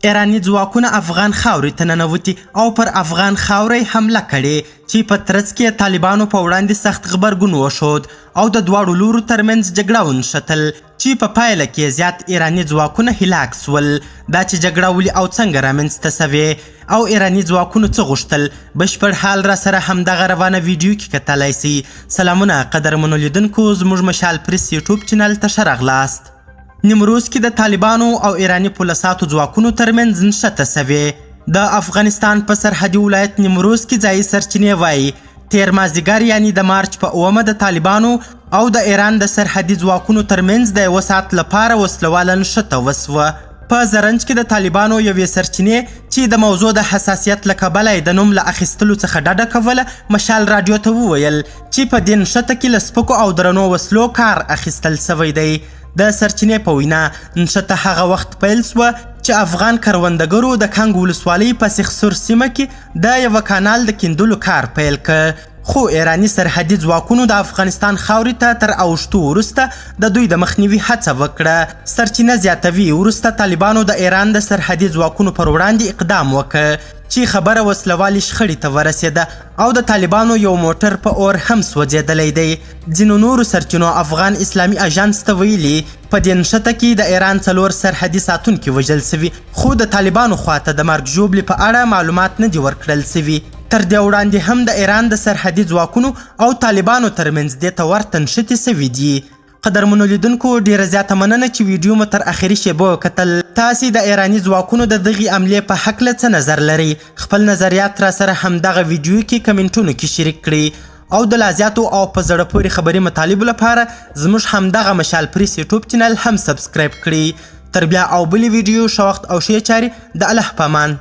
ایراني ځواکونه افغان خاورې ته ننوتي او پر افغان خاوره یې حمله کړې، چې په ترڅ کې یې طالبانو په وړاندې سخت غبرګون وښود او د دواړو لورو ترمنځ جګړه ونښتل، چې په پایله کې یې زیات ایراني ځواکونه هلاک شول. دا چې جګړه ولې او څنګه رامنځته شوې او ایراني ځواکونو څه غوښتل، بشپړ حال راسره همدغه روانه ویډیو کې کتلی شئ. سلامونه قدرمنو لیدونکو، زموږ مشال پریس یوټیوب چینل ته ښه راغلاست. نیمروز کې د طالبانو او ایراني پوله ساتو ځواکونو ترمنځ نښته شوې. د افغانستان په سرحدي ولایت نیمروز کې ځایي سرچینې وایي، تېر مازدیګر یعنی د مارچ په 7مه د طالبانو او د ایران د سرحدي ځواکونو ترمنځ د یوه ساعت لپاره وسلواله نښته وشوه. په زرنج کې د طالبانو یوې سرچینې، چې د موضوع د حساسیت له کبله یې د نوم له اخیستلو څخه ډډه کوله، مشال راډیو ته وویل چې په دې نښته کې له سپکو او درنو وسلو کار اخیستل شوی دی. د سرچینې په وینا، نښته هغه وخت پیل شوه چې افغان کروندګرو د کنګ ولسوالۍ په سیخسور سیمه کې د یوه کانال د کیندلو کار پیل کړ، خو ایراني سرحدي ځواکونو د افغانستان خاورې ته تر اوښتو وروسته د دوی د مخنیوي هڅه وکړه. سرچینه زیاتوي، وروسته طالبانو د ایران د سرحدي ځواکونو پر وړاندې اقدام وکړ، چې خبره وسلوالې شخړې ته ورسېده او د طالبانو یو موټر په اور هم سوځېدلی دی. ځینو نورو سرچینو افغان اسلامي اژانس ته ویلي، په دې نښته کې د ایران څلور سرحدي ساتونکي وژل شوي، خو د طالبانو خواته د مرګ ژوبلې په اړه معلومات نه دي ورکړل شوي. تر دې وړاندې هم د ایران د سرحدي ځواکونو او طالبانو ترمنځ دې ته ورته نښتې شوې دي. قدرمنو لیدونکو، ډیره زیاته مننه چې ویډیو مو تر اخري شیبو کتل. تاسې د ایراني ځواکونو د دغې عملې په هکله څه نظر لرئ؟ خپل نظریات راسره همدغه ویډیو کې کمنټونو کې شریک کړئ او د لازیاتو او په زړه پورې خبري مطالبو لپاره زموږ همدغه مشال پریس یوټیوب چینل هم سبسکرایب کړئ. تر بیا او بلې ویډیو، ښه وخت او ښې چارې، د الله په امان.